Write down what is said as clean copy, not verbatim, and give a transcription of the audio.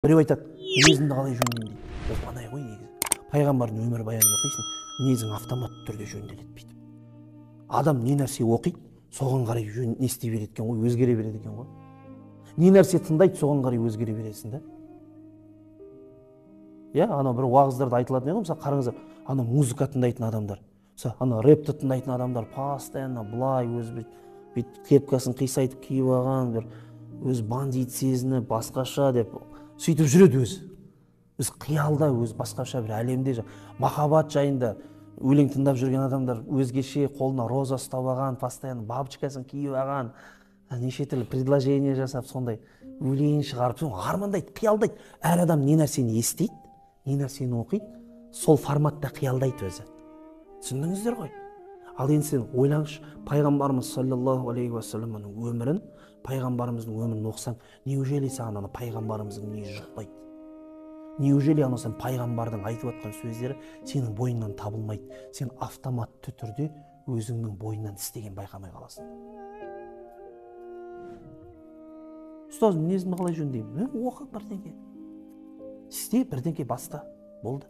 Біреу айтады, мінезімді қалай жөндеймін дейді. Оп-оңай ғой негізі. Пайғамбардың өмірбаянын оқисың, мінезің автоматты түрде жөнделеді бүйтіп. Адам не нәрсе оқиды, соған қарай жөн, не істей береді екен ғой, өзгере береді екен ғой. Не нәрсе тыңдайды, соған қарай өзгере бересің да. Иә, анау бір уағыздарда айтылатын еді ғой, мысалы қараңыздар, анау музыка тыңдайтын адамдар, мысалы анау рэпті тыңдайтын адамдар постоянно былай өзі бүйтіп кепкасын қисайтып киіп алған, бір өз бандит сезініп басқаша деп сөйтіп жүреді өзі. Өз қиялда, өз басқаша бір әлемде, махаббат жайында өлең тыңдап жүрген адамдар өзгеше, қолына роза ұстап алған, постоянно бабочкасын киіп алған, неше түрлі предложение жасап, сондай өлең шығарып, соны армандайды, қиялдайды. Әр адам не нәрсені естиді, не нәрсені оқиды, сол форматта қиялдайды өзі. Түсіндіңіздер ғой? Ал енді сен ойлаңызшы, пайғамбарымыз саллаллаху алейхи уассаламның өмірін, пайғамбарымыздың өмірін оқысаң, неужели саған ана пайғамбарымыздың мінезі жұқпайды? Неужели анау сен пайғамбардың айтып жатқан сөздері сенің бойыңнан табылмайды? Сен автоматты түрде өзіңнің бойыңнан істеген байқамай қаласың. Ұстаз, мінезімді қалай жөндеймін? Оқы бірдеңке. Істе, бірдеңке баста. Болды.